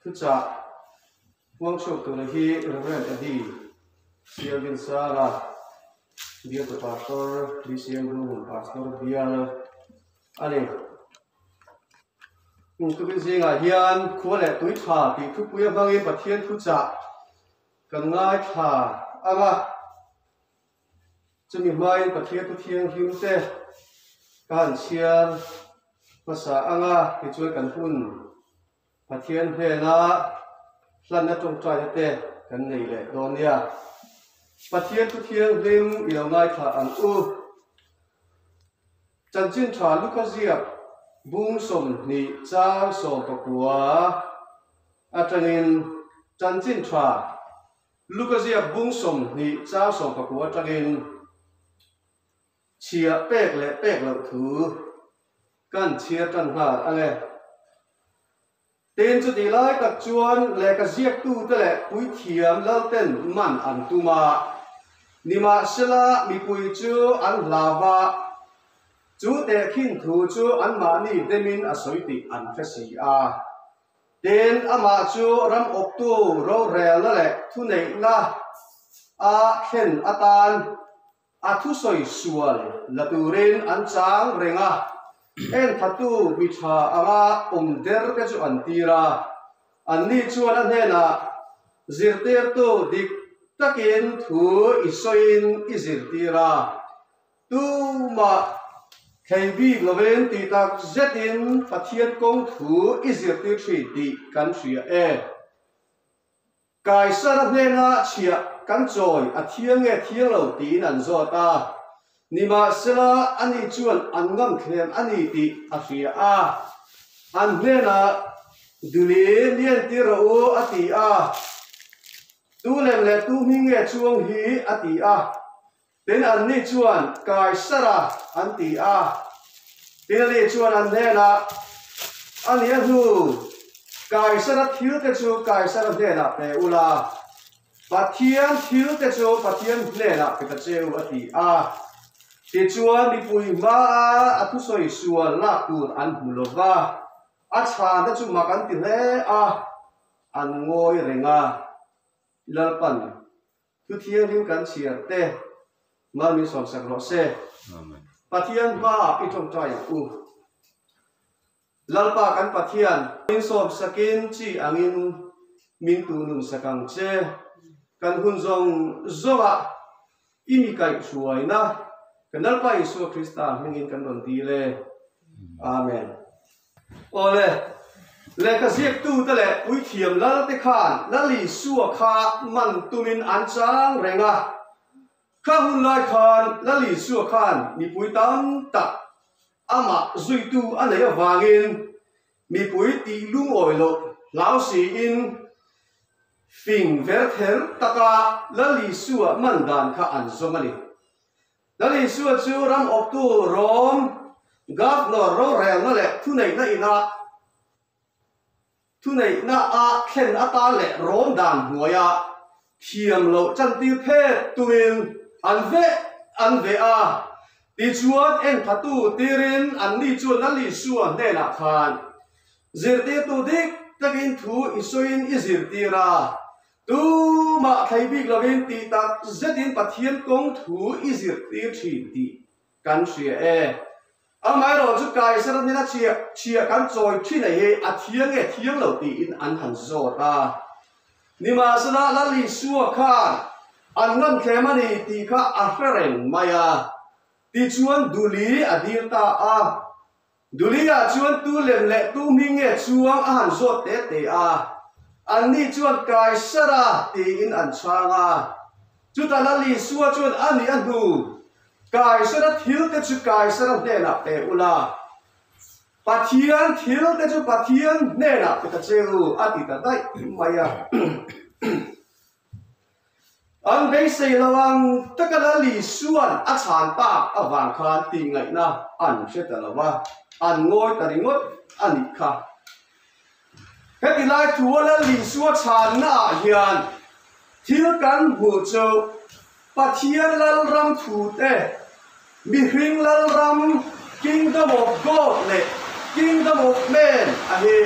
Thuchah puang chhuak tura hi Rev. Eddie Sialvinsanga, Bialtu Pastor, BCM Room Pastor bial a ni. Tukin zingah hian khua leh tui tha tih thupui a hmangin Pathian thuchah kan ngaithla ang a. Chumi hmain Pathian thu thianghlim te ka han chhiar hmasa ang a, tichuan kan hun Pathian hnena hlanna tawngtaina te kan nei leh dawn nia. Pathian thu thianghlim i lo ngaithla ang u. Chanchin tha Luka ziak bung 20 chang 19 atangin Chanchin tha Luka ziak bung 20 chang 19 atangin chhiah pek leh pek loh thu kan chhiar tan nghal ang e. Tin, chutih lai tak chuan lehkha ziaktute leh puithiam lalten man an tum a, nimahsela mipui chu an hlau a, chu tehkhin thu chu anmahni demin a sawi tih an hre si a. Tin, amah chu ram awptu rorelna leh thuneihna a thlen atan A thusawi sual la turin an chang reng a, enthatu mi tha anga awm der te chu an tir a. Anni chuan a hnenah, Zirtirtu dik takin thu i sawiin i zirtir a, tumah thei bik lovin tih tak zetin Pathian kawng thu i zirtir thin tih kan hria e. Kaisara hnena chhiah kan chawi a thiang nge thiang lo tiin an zawt a, nimahsela ani chuan an ngam thlem a ni tih a hria a, an hnenah Duli liantir rawh u a ti a, Tu lem leh tu hming nge chuang hi a ti a. Tin, anni chuan, Kaisara, an ti a. Tin, ani chuan an hnenah, A nia hnu, Kaisara thilte chu Kaisara hnenah pe ula, Pathian thilte chu Pathian hnenah pe ta che u, a ti a. Tichuan, mipui hmaa a thusawi sual lak tur an hmu lo va, a chhana chu mak an ti hle a, an ngawi reng a. Lalpan Thu thianghlim kan chhiar te mal min sawmsak rawh se. Pathian hmaah i tawngtai ang u. Lalpa kan Pathian, min sawmsakin chi angin min tuhnunsak ang che. Kan hun zawng zawngah i mi kaihhruaina kan Lalpa Isua Krista hmingin kan rawn dil e. Amen. Awle, lehkha ziaktute leh puithiam lalte khan Lal Isua kha man tumin an chang reng a. Kha hun lai khan Lal Isua khan mipui tam tak amah zuitu a neih avangin mipui tih lungawi loh hlau siin fing ver ther taka Lal Isua man dan kha an zawm a ni. Lal Isua chu ram awptu Rom Governor rorelna leh thuneihna inah thuneihna a thlen atan leh Rom dan hnuaia thiam loh chantir phet tumin an veh an veh a. Tichuan enthatu tirin anni chuan Lal Isua hnenah khan zirtirtu dik takin thu i sawiin i zirtir a, Tumah thlei bik lovin tih tak zetin Pathian kawng thu i zirtir thin tih kan hria e. Amaherawh chu Kaisara hnena chhiah chhiah kan chawi thin a hi a thiang nge thiang lo tiin an han zawt a. Nimahsela Lal Isua khan an ngam thlem a ni tih kha a hre reng mai a. Tichuan Duli a dil ta a. Dulia chuan tu lem leh tu hming nge chuang a han zawt te te a, anni chuan Kaisara tiin an chhang a. Chutah Lal Isua chuan a nih a hnu, Kaisara thil te chu Kaisara hnenah pe ula, Pathian thil te chu Pathian hnenah pe ta che u, a ti ta daih mai a. An beisei lo ang taka Lal Isua'n a chhan tak avang khan tihngaihna an hre ta lo va, an ngawi ta ringawt a nih kha. Heti lai thua Lal Isua chhannaah hian thil kan hmuh chu Pathian Lalram thute, mihring Lalram, Kingdom of God, leh Kingdom of Man a hi.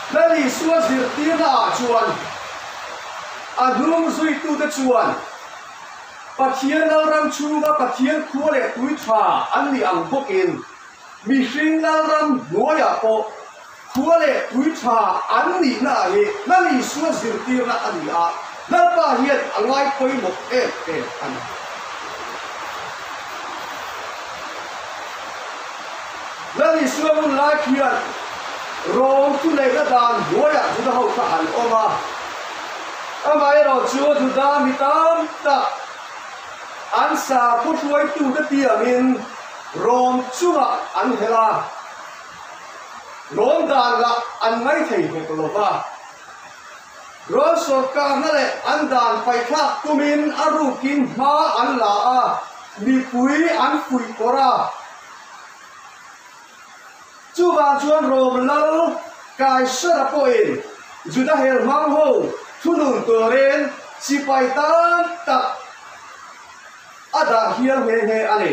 Lal Isua zirtirnaah chuan a hnung zuitute chuan Pathian Lalram chhunga Pathian khua leh tui tha an nih ang bawkin mihring Lalram hnuaiah pawh khua leh tui tha an nihna hi Lal Isua zirtirna a ni a, Lalpa hian a ngai pawimawh em em a ni. Lal Isua hun lai khian Rom thuneihna dan hnuaiah Juda ho kha an awm a. Amaherawhchu Juda mi tam tak an sakhaw hruaitute tiangin Rom chungah an hel a, Rom dan lah an ngaithei hek lo va. Rom sawrkarna leh an dan paihthlak tumin a rukin hma an la a, mipui an fuih kawr a. Chuvang chuan Rom lal Kaisara pawhin Juda hel hmang ho thunun turin sipai tam tak a dah hial nghe nghe a ni.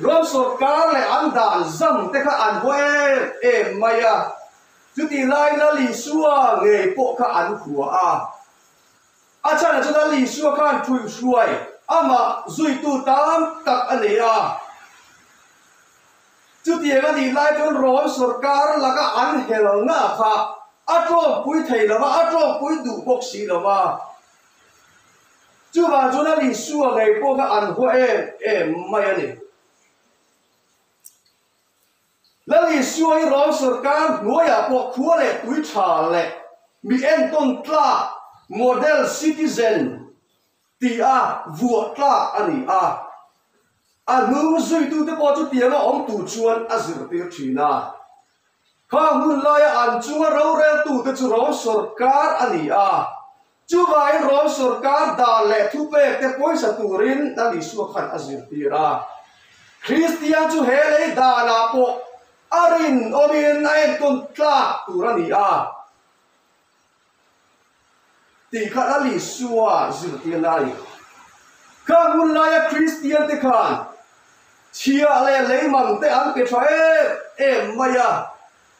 Rom sawrkar leh an dan zam te kha an haw em em mai a. Chutih lai Lal Isua ngei pawh kha an hua a. A chhanah chu Lal Isua khan ṭhuihhruai amah zuitu tam tak a nei a. Chutiang a nih lai chuan Rom sawrkar laka an helna kha a ṭawmpui thei lo va, a ṭawmpui duh bawk si lo va. Chuvang chu Lal Isua ngei pawh kha an hua em em mai a ni. Lal Isua hi Rom sawrkar hnuaiah pawh khua leh tui tha leh mi entawn tlak, model citizen, tih a vuah tlak a ni a. A hnung zuitute pawh chutianga awm tur chuan a zirtir thin a. Khang hun laia an chunga roreltute chu Rom sawrkar a ni a. Chuvangin Rom sawrkar dan leh thupekte pawisa turin Lal Isua khan a zirtir a. Kristian chu he lei danah pawh a rinawmin a entawn tlak tur a ni a tih kha Lal Isua zirtirna a ni. Khang hun laia Kristiante khan chhiah leh leiman te an pe tha em em mai a.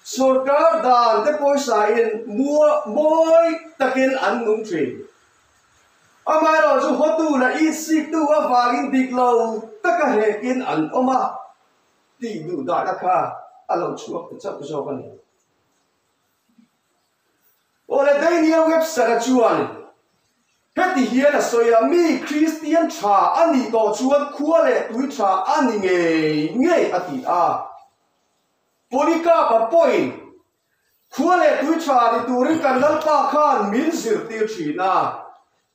Sorkar dan te pawisa in mawi takin an nung thin. Amaherawh chu hotu leh itsiktu avangin dik lo taka hekin an awm a tih duh dahna kha a lo chhuak ta chauh zawk a ni. Awle Daniel Webster-a chuan heti hian a sawi a, Mi Kristian tha a nih tawh chuan khua leh tui tha a ni ngei ngei a ti a. Polycarp-a pawhin khua leh tui tha ni turin kan Lalpa khan min zirtir thin a.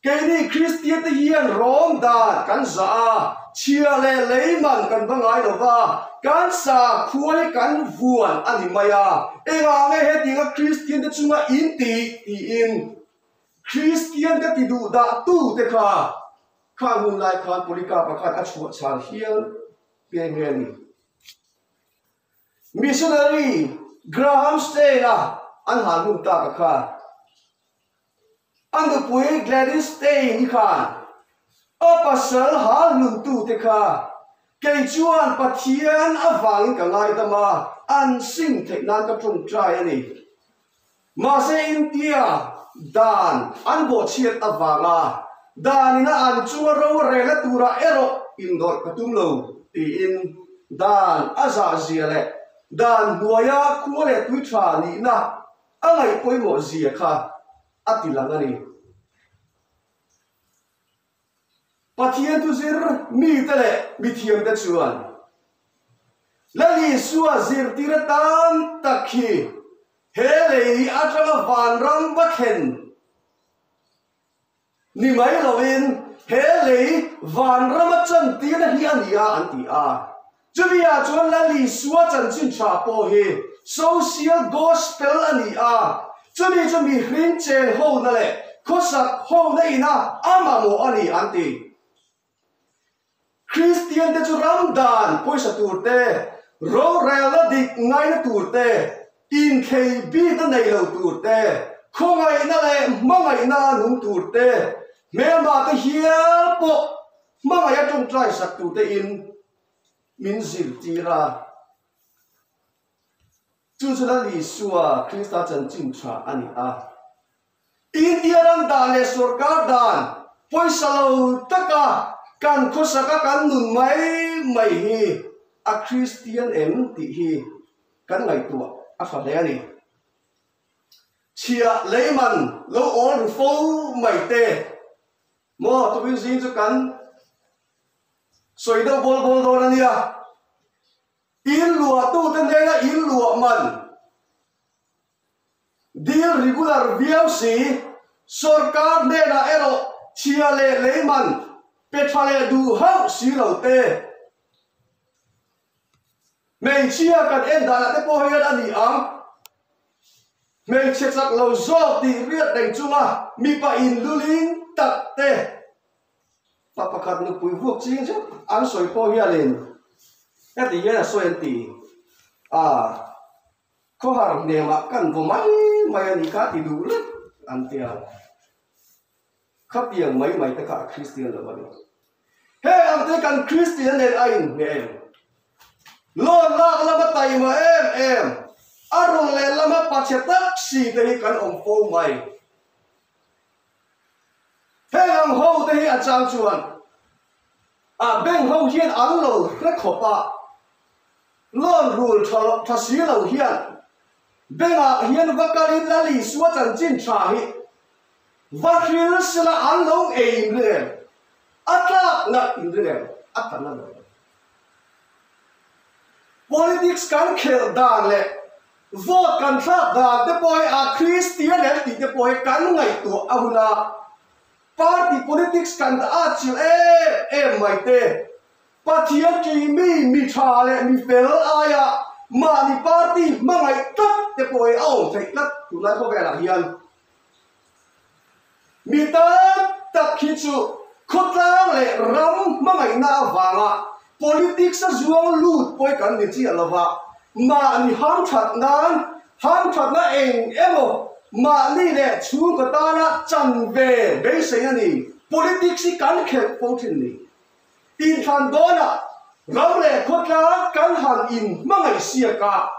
Keini Kristiante hian rawng dan kan zah a, chhia leh lei man kan va ngai lo va, kan sa khua hi kan vuan a ni mai a. Engah nge hetianga Kristiante chunga in tih tiin Kristiante ti duh dah tute kha khang hun lai khan Polycarp-a khan a chhuah chhan hial nghe nghe a ni. Missionary Graham Stein-a an han hun tak a kha. A nupui Gladys Stein-i khan a pasal hal hlumtute kha kei chuan Pathian avangin ka ngaidam a, an sim theih nan ka tawngtai a ni. Mahse India dan an bawhchhiat avanga danina an chunga ro a relna turah erawh indawrh ka tum lo tiin dan a zahzia leh dan hnuaia khua leh tui tha nihna a ngaih pawimawh zia kha a ti lang a ni. Pathian thu zir mite leh mithiamte chuan Lal Isua zirtir atan tak hi he lei atanga vanram va thlen ni mai loin he lei vanrama chantirna hi a ni a an ti a. Chumi ah chuan Lal Isua chanchin tha pawh hi social gospel a ni a, chumi chu mihring chen hona leh khawsak hona ina a mamawh a ni an ti. Kristian te chu ram dan pawisa tur te, rorelna dik ngaina tur te, inthei bikna nei lo tur te, khawngaihna leh hmangaihna nung tur te, hmelma te hial pawh hmangaih a tawngtai sak tur te in min zirtir a. Chu chu Lal Isua Krista chanchin tha a ni a. India ram dan leh sorkar dan pawisa lo taka kan khawsaka kan nun mai mai hi a Kristian em tih hi kan ngaihtuah a tha hle a ni. Chhiah leiman lo awl ru fo mai te maw tukin zing chu kan sawi deuh bawl bawl dawn a nia. In luahtute hnena in luah man dil regular viau si, sorkar hnenah erawh chhia leh lei man pe tha leh duh hauh si lo te. Hmeichhia kan en danah te pawh hian a ni ang. Hmeichhe chak lo zawk tih riat reng chunga mipa in luling tak te. Pa pakhat nupui vuak ching zet an sawi pawh hianin heti hian a sawi an ti a, khawhar hnemah kan vaw mai mai a ni kha ti duh lek an ti a, khatiang mai mai te kha a Kristian lo a ni. Heng ang te kan Kristian nen a inhmeh em? Loan lak lama taima em em, a run leh lama pachhe tak si te hi kan awm fo mai. Heng ang ho te hi a chang chuan a bank ho hian an lo hre khawp a, loan rul tha lo tha si lo hian bank ah hian va kalin Lal Isua chanchin tha hi va hril sela an lo ei in ring em? A tlak ngat in ring em? A tla na lo. Politics kan khelh dan leh vote kan thlak dan te pawh hi a Kristian em tih te pawh hi kan ngaihtuah a hun a, party politics kan atchilh em em mai te, Pathian ṭih mi, mi ṭha leh mi fel aia mahni party hmangaih tlat te pawh hi a awm theih tlat tunlai khawvelah hian. Mi tam tak hi chu khawtlang leh ram hmangaihna avanga politics a zuang lut pawi kan ni chiah lova, mahni hamthat nan hamthatna eng emaw mahni leh chhungkaw tana chan ve beisei a ni. Politics hi kan khelh fo thin ni. Inthlan dawnah ram leh khawtlang kan han inhmangaih siak a,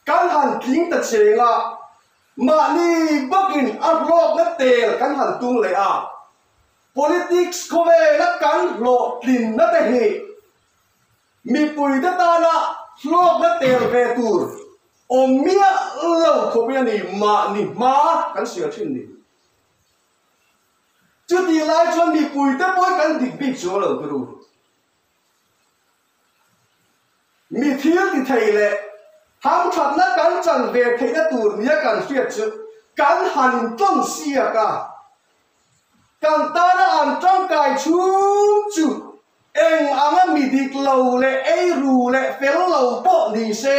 kan han tling ta cheng a, Mahni bawkin a hlawkna tel kan han tung leh a, politics khawvela kan hlawhtlinna te hi mipuite tana hlawkna tel ve tur awm miah lo khawpin a ni mahni hma kan sial thin ni. Chutih lai chuan mipuite pawh kan dik bik chuang lo turu. Mi thil ti thei leh hamthatna kan chan ve theihna tur nia kan hriat chu kan han intawn siak a, kan tana an tangkai chhung chu eng anga mi dik lo leh eiru leh fel lo pawh ni se,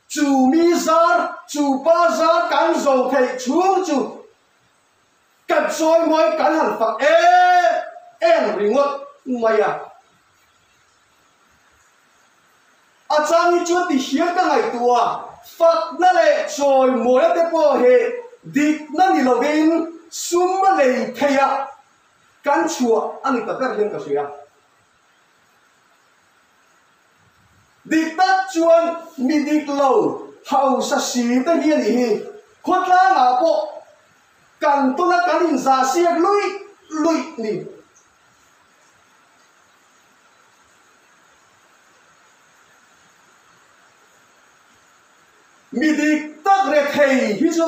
chu mi zar, chu pa zar kan zo theih chhung chu kan chawimawi kan han fak em em ringawt mai a. A chang hi chuan ti hian ka ngaihtuah a, fakna leh chawimawia te pawh hi dikna ni lovin sum a lei theih a, kan chhuah a ni ta ber hian ka hria. Dik tak chuan mi dik lo hausa si te hi a nih hi, khawtlangah pawh kan tawna kan inzah siak luih luih ni. Mi dik tak rethei hi chu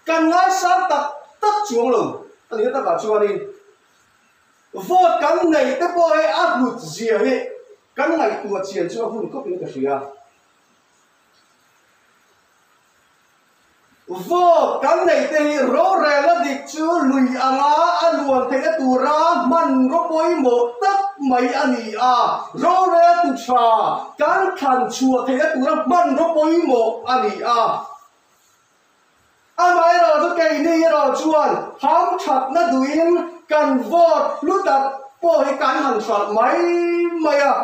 kan ngaisang tak tak chuang lo a nih takah chuanin vote kan neih te pawh hi a hlut zia hi kan ngaihtuah chian chu a hun khawpin ka hria. Vote kan neih te hi rorelna dik chu lui anga a luan theihna tura hmanraw pawimawh tak mai a ni a, roreltu tha kan thlan chhuah theihna tura hmanraw pawimawh a ni a. Amaherawh chu keini erawh chuan hamthatna duhin kan vote hlu tak pawh hi kan han hralh mai mai a,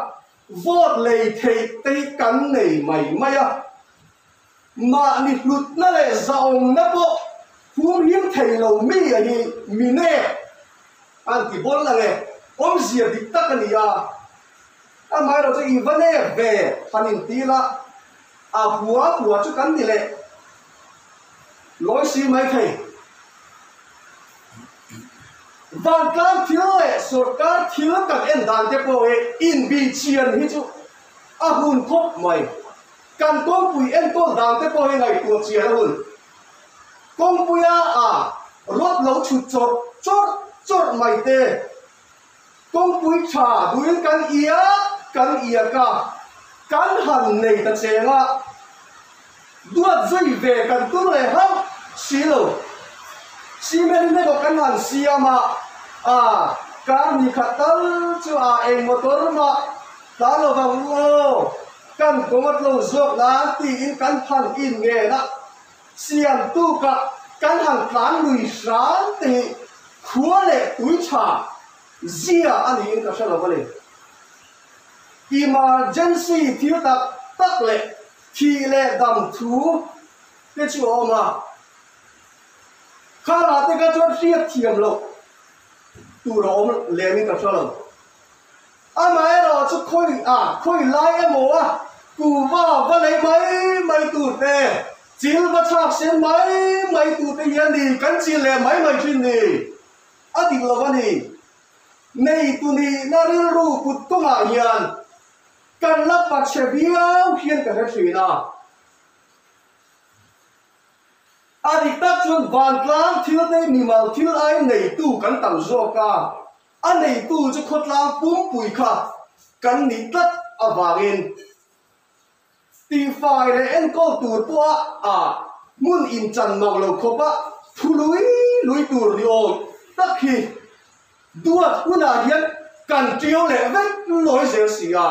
vote lei theih te hi kan nei mai mai a. Mahni hlutna leh zahawmna pawh humhim thei lo mi a hi mi nek an ti bawl ang e, awmzia dik tak a ni a, amaherawh chu i va nek ve han inti la. A hua hua chu kan ni leh lawi si mai thei. Vantlang thil leh sorkar thil kan en dan te pawh hi inbihchian hi chu a hun khawp mai. Kan kawngpui enkawl dan te pawh hi ngaihtuah chian a hun. Kawngpuia a rawt lo chhut chawrh chawrh chawrh mai te, kawngpui tha duhin kan iak kan iak a, kan han nei ta cheng a, duat zui ve kan tum leh hauh si lo. Cement in emaw kan han siam a, a kar ni khat tal chu a eng motor mah tlan lo vang u aw, kan kawng a tlo zawk nan tiin kan phan in ngen a. Siam tukah kan han tlan lui hram te hi khua leh tui tha zia a niin ka hre lo a ni. Emergency thil tak tak leh thih leh dam thu te chu a awm a, kharah te kha chuan hriat thiam loh tur a awm lemin ka hre lo. Amaherawh chu khawi a, khawi lai emaw a, kuhva va lei mai mai tur te, chil va chhak sen mai mai tur te hi a ni, kan chil leh mai mai thin ni. A dik lo a ni. Nei tu nihna rilru kut kawngah hian kan la pachhe viau hian ka hre thin a. A dik tak chuan vantlang thil te mimal thil ai neitu kan tam zawk a. A neitu chu khawtlang pumpui kha kan nih tlat avangin tihfai leh enkawl tur pawha a hmun inchan mang lo khawpa thu lui lui tur ni awm tak hi duat hunah hian kan ṭiau leh vek lawi zel si a.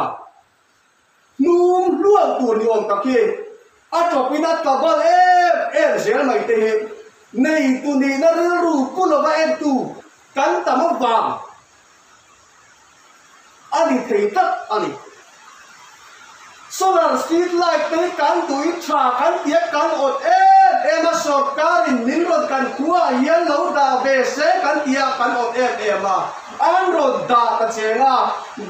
Hnum hluang tur ni awm tak hi a tawpin a tla bal em em zel mai te hi neitu nihna rilru pu lova entu kan tam avang a ni thei tlat a ni. Solar street light te hi kan duhin tha kan tia kan awt em em a, sorkarin min rawn kan khuaah hian lo dah ve se kan tia kan awt em em a. An rawn dah ta cheng a,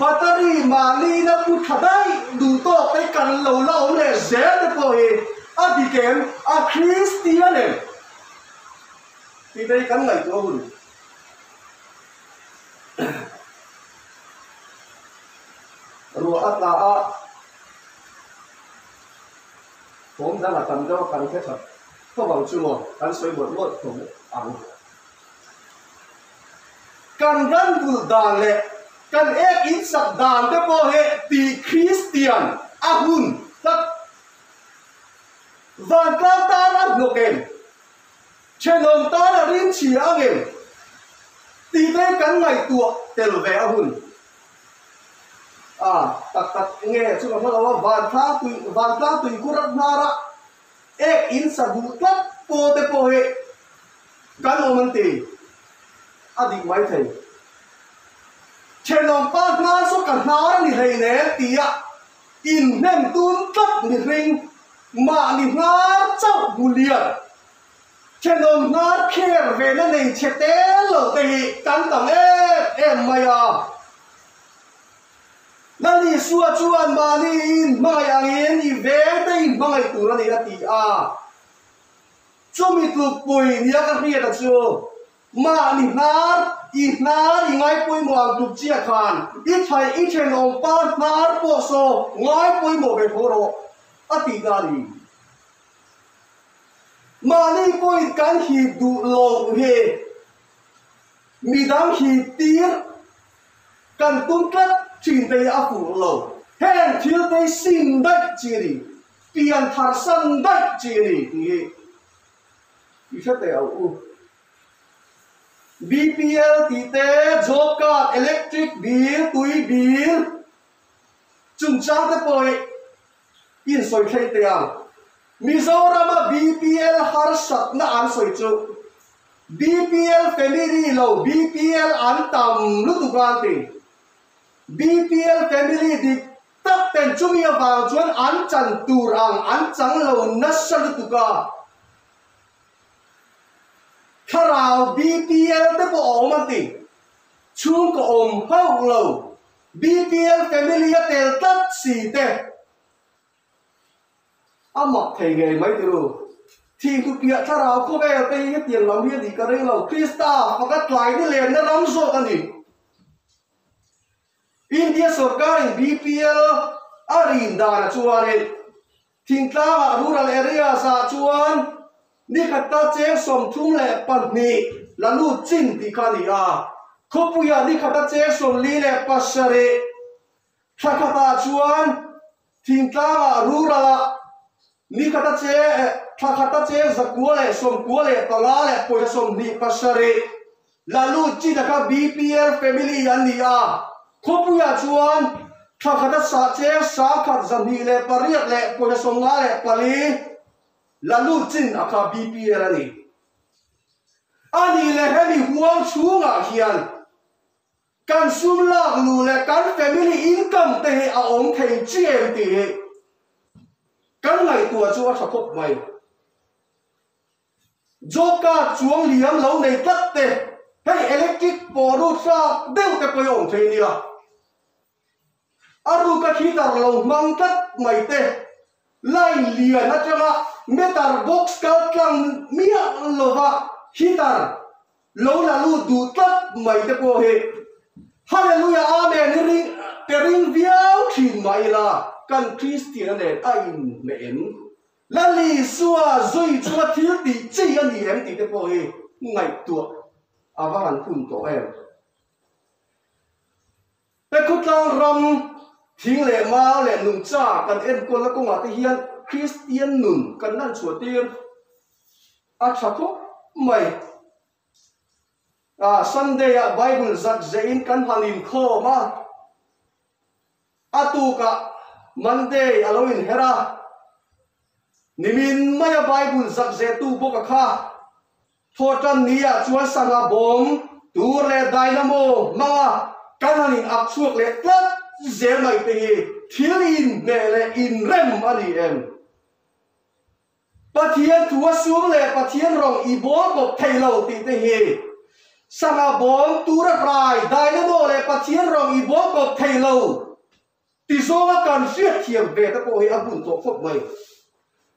battery mahni na pu tha daih duh tawk te kan lo la awm leh zel te pawh hi a dik em, a Kristian em? Tih te hi kan ngaihtuah hun. Ruah a tla a, thawm dang a tam deuh a kan hre tha tho ang chu maw, kan sawi mawlh mawlh tho ang. Kan ran bul dan leh kan ek in sak dan te pawh hi ti Kristian a hun tlat. Vantlang tan a hnawk em? Thenawm tan a rin chhia ang em? Tih te kan ngaihtuah tel ve a hun. A, tak tak nge chu ka hre lo a, vantlang tui, vantlang tuikhur a hnar a ek in sa duh tlat pawh te pawh hi Kan awm an ti. A dik mai thei. Thenawm pa hnar saw ka hnar a ni hleinem tia inhnem tum tlat mihring mahni hnar chauh hmu lian. Thenawm hnar kher vena nei chhe tel lo te hi kan tam em em mai a. Lal Isua chuan mahni inhmangaih angin i veng te inhmangaih tur a ni a ti a. Chumi tlukpui nia ka hriat a chu, mahni hnar i hnar i ngaipawimawh ang tluk chiah khan i thlai i thenawm pa hnar pawh saw ngaipawimawh ve tho rawh a tih ta a ni. Mahni pawhin kan hip duh lo hi midang hip tir kan tum tlat thin te hi a fuh lo. Heng thil te hi sim daih chi a ni. Pian thar san daih chi a ni tih hi i hre teh ang u. BPL tih te, job card, electric bill, tui bill chungchang te pawh hi insawi thleng teh ang. Mizorama BPL harsatna an sawi chu BPL family lo BPL an tam lutuk a an ti. BPL family dik Tak ten chumi avang chuan an chan tur ang an chang lo nasa lutuk a. Thlarau BPL te pawh a awm an ti. Chhungkaw awm hauh lo BPL family a tel tlat si te. A mak thei ngei mai ti ru. Thih hnu piah thlarau khawvel te hi hetiang lam hi a nih ka ring lo. Krista faka tlai ni lenna ram zawk a ni. India sorkarin BPL a rin danah chuanin thingtlangah rural areas ah chuan ni khata cheng 32 la lut chin tih kha a ni a. Khawpuiah ni khata cheng 47 thla khatah chuan Thingtlangah rural-ah ni khata che thla khata cheng 995 leh pawisa 27 la lut chin a kha BPL family an ni a. Khawpuiah chuan thla khata sah cheng 1108 leh pawisa 54 la lut chin a kha BPL a ni. A nih leh hemi huang chhungah hian Kan sum lak luh leh kan family income te hi a awm thei chi em tih hi kan ngaihtuah chu a tha khawp mai. Job card chuang liam lo nei tlat te, hei electric pawh rut hrak deuh te pawh hi a awm thei nia. A ruka heater lo hmang tlat mai te, line lian atanga meter box kal tlang miah lova heater lo la lut duh tlat mai te pawh hi Hallelujah Amen hi ring te ring viau thin mah ila kan Kristiana nen a inhmeh em? Lal Isua zui chunga thil tih chi a ni em tih te pawh hi ngaihtuah a va han hun tawh em? He khawtlang ram thing leh mau leh nungcha kan enkawlna kawngah te hian Kristian nun kan lan chhuah tir a tha khawp mai. Ah, Sunday ah Bible zat zehin kan han inkhawm a, a tukah Monday a lo inher a, nimin maia Bible zat zehtu bawk a kha. Thawhtan ni ah chuan sangha bawm tur leh dynamo hmanga kan han in ak chhuak leh tlat zel mai te hi thil inhmeh leh inrem a ni em? Pathian thu a sum leh Pathian rawng i bawl kawp thei lo tih te hi sangha bawm tura rai dynamo leh Pathian rawng i bawl kawp thei lo Ti zawnga kan hriatthiam ve te pawh hi a hun tawh khawp mai.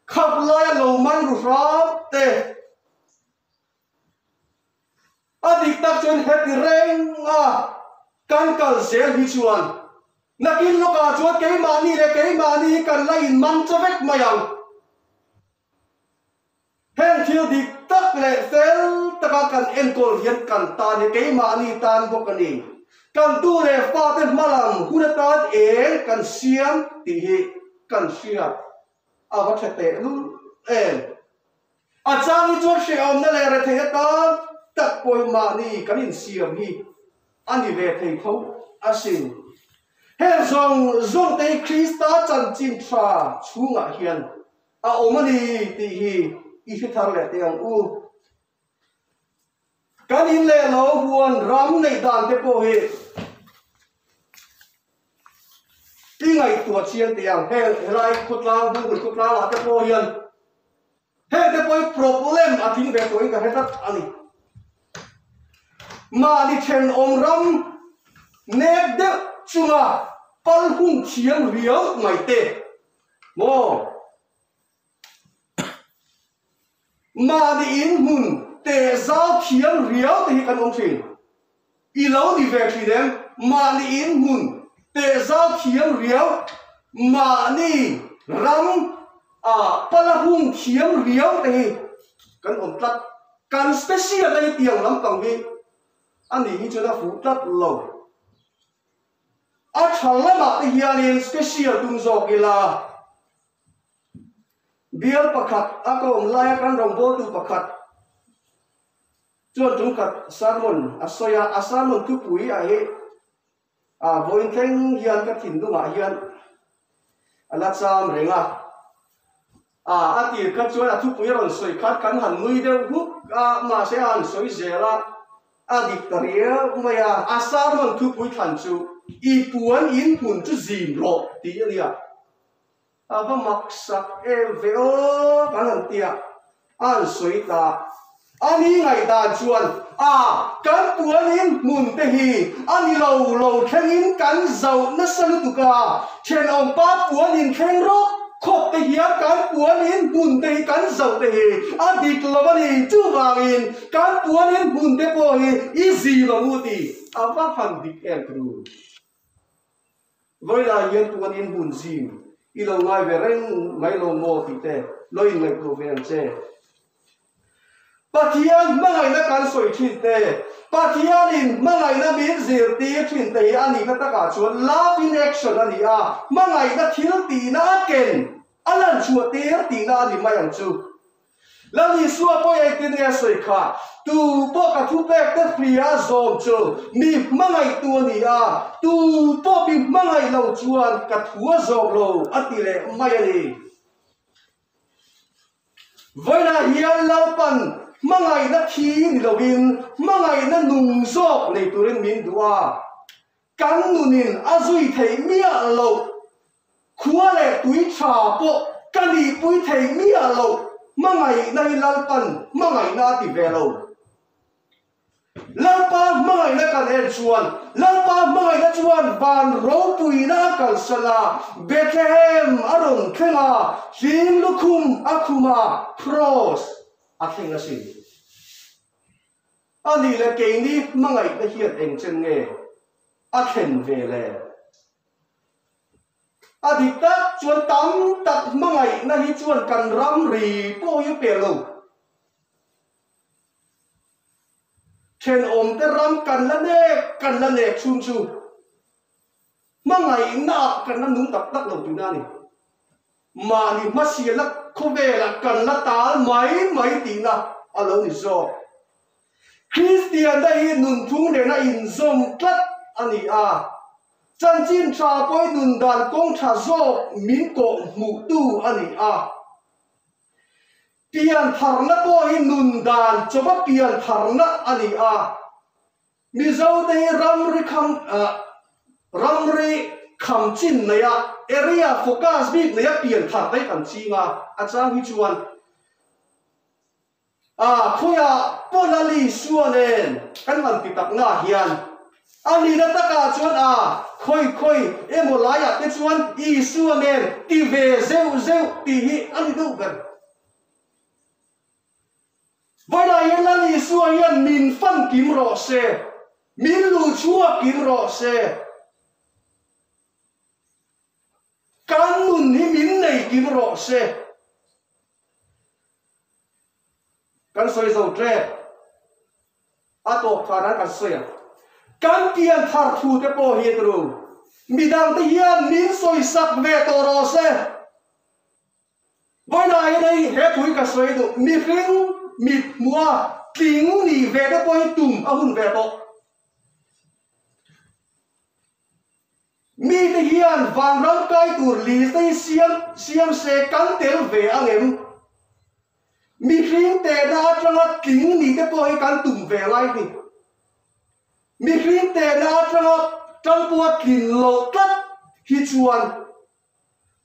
Khap laia lo man ru hram te. A dik tak chuan heti reng a kan kal zel hi chuan nakin lawkah chuan keimahni leh keimahni hi kan la inman cha vek mai ang. Heng thil dik tak leh fel taka kan enkawl hian kan tan hi keimahni tan bawk a ni. Kan tu leh fate hmalam hun atan eng kan siam tih hi kan hriat a va tha teh lul em. A chang hi chuan hrehawmna leh retheihna tam tak pawh hi mahni kan insiam hi a ni ve thei tho asin. Heng zawng zawng te hi Krista chanchin tha chhungah hian A awm a ni tih hi i hre thar leh teh ang u. Kan in leh lo huan ram neih dan te pawh hi i ngaihtuah chiang teh ang. Heng helai khawtlang Google khawtlang ah te pawh hian heng te pawh hi problem a tling ve tawhin ka hre tlat a ni. Mahni thenawm ram nek deuh chunga pal hun thiam riau mai te Maw? Mahni in hmun teh zau thiam riau te hi kan awm thin. I lo ni ve thin em? Mahni in hmun teh zau thiam riau, mahni ram ah pala hung thiam riau te hi kan awm tlat. Kan special na hi tiang lampang hi a nih hi chuan a fuh tlat lo. A tha lamah te hianin special tum zawk ila, bial pakhat a ka awm laia kan rawngbawltu pakhat chuan tum khat sermon a sawi a, a sermon thupui a hi a vawiin thleng hian ka thinlungah hian a la cham reng a. A a tir kha chuan a thupui a rawn sawi khat kan han nui deuh huk a, mahse a han sawi zel a, a dik ta riau mai a, a sermon thupui thlan chu i puan in hmun chu zim rawh tih a nia. A va mak sak em ve aw kan han ti a, a han sawi ta. A ni ngaihdan chuan a kan puan in hmun te hi a ni lo lo thlengin kan zauh nasa lutuk a, thenawmpa puan in thleng rawk. khawp te hian kan puan in hmun te hi kan zoh te hi a dik lo a ni. Chuvangin kan puan in hmun te pawh hi i zim ang u tih a va han dik em tru. Vawilah hian puan in hmun zim i lo ngai ve reng mai lo maw tih te lo inngaihtuah ve ang che. Pathian hmangaihna kan sawi thin te, Pathianin hmangaihna min zirtir thin te hi a nihna takah chuan love in action a ni a, hmangaihna thil tihna a ken a lan chhuah tir tihna a ni mai ang chu. Lal Isua pawh engtin nge a sawi kha? Tu pawh ka thupek te hria a zawm chu mi hmangaihtu a ni a, tu pawh mi hmangaih lo chuan ka thu a zawm lo a ti leh mai a ni. Vawiinah hian Lalpan hmangaihna thi ni lovin hmangaihna nung zawk nei turin min duh a, kan nunin a zui theih miah loh, khua leh tui tha pawh ka nihpui theih miah loh hmangaihna hi Lalpan hmangaihna a ti ve lo. Lalpa hmangaihna kan en chuan, Lalpa hmangaihna chuan van ropuina a kalsan a, Bethlehem a rawn thleng a, hlim lukhum a khum a, kraws a thleng asin. A nih leh keini hmangaihna hian engchen nge a thlen ve le? A dik tak chuan tam tak hmangaihna hi chuan kan ramri pawh hi a pel lo. Thenawmte ram kan la nek kan la nek chhung chu hmangaihna ah kan la nung tak tak lo tihna a ni. Mahni hmasialna khawvelah kan la tal mai mai tihna a lo ni zawk. Kristianna hi nunphung nena inzawm tlat a ni a, chanchin tha pawhin nundan kawng tha zawk min kawh hmuhtu a ni a. Pian tharna pawh hi nun dan chawpa pian tharna a ni a, Mizote hi ramri kham ramri kham chin neia area focus bik neia pian thar te kan ching a, a chang hi chuan a khawiah pawh Lali Sua nen kan han ti tak na hian a nihna takah chuan a khawi khawi emaw laiah te chuan Isua nen ti ve zeuh zeuh tih hi a ni deuh ber. Vawilah hian Lal Isua hian min fan kim rawh se, min luh chhuak kim rawh se, kan nun hi min nei kim rawh se. Kan sawi zo ṭep. A tawp khan an kan sawi a. Kan pian thar thu te pawh hi turu. Midang te hian min sawi sak ve tawh rawh se. Vawiinah hian hei he thu hi ka sawi duh. Mihring mit hmuh a tling nih ve te pawh hi tum a hun ve tawh. Mite hian vanram kai tur list te hi siam siam se kan tel ve ang em? Mihring tehna atanga tling nih te pawh hi kan tum ve lai ni. Mihring tehna atanga tangpua tlin loh tlat hi chuan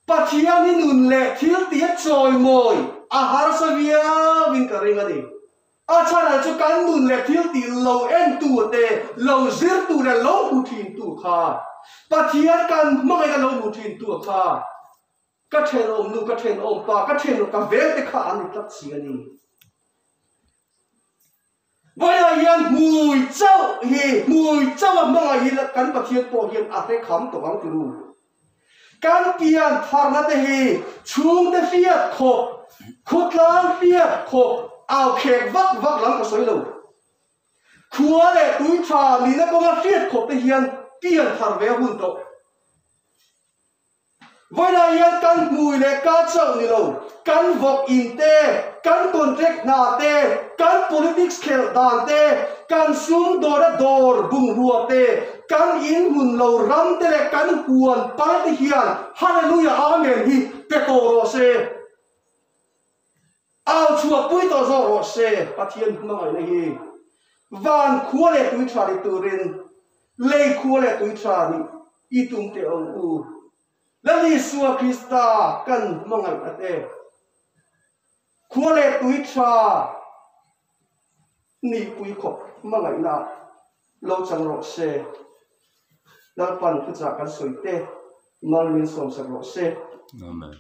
Pathian hi nun leh thil tih a chawimawi a harsa viauin ka ring a ni. A chhanah chu kan nun leh thil tih lo entu te, lo zirtu leh lo hmu thintu kha, Pathian kan hmangaihna lo hmu thintu kha, ka thenawmnu, ka thenawmpa, ka thenawm, ka veng te kha an ni tlat si a ni. Vawiah hian hmui chauh hi, hmui chauh a hmangaih hi kan Pathian pawh hian a hre kham tawh ang ti ru. Kan pian tharna te hi chhungte hriat khawp, khawtlang hriat khawp, au khek vak vak lam ka sawi lo. Khua leh tui tha nihna kawnga hriat khawp te hian pian thar ve a hun tawh. Vawilah hian kan hmui leh ka chauh ni lo, kan vawk in te, kan contract hna te, kan politics khelh dan te, kan sum dawra dawr bungrua te, kan in hmun lo ram te leh kan huan pal te hian Hallelujah Amen hi pe tawh rawh se. Au chhuah pui tawh zawk rawh se, Pathian hmangaihna hi van khua leh tui tha ni turin lei khua leh tui tha nih i tum teh ang u. Lal Isua Krista kan hmangaihna te khua leh tui tha nih pui khawp hmangaihna lo chang rawh se. Lalpan thuchah kan sawi te mal min sawmsak rawh se. Amen.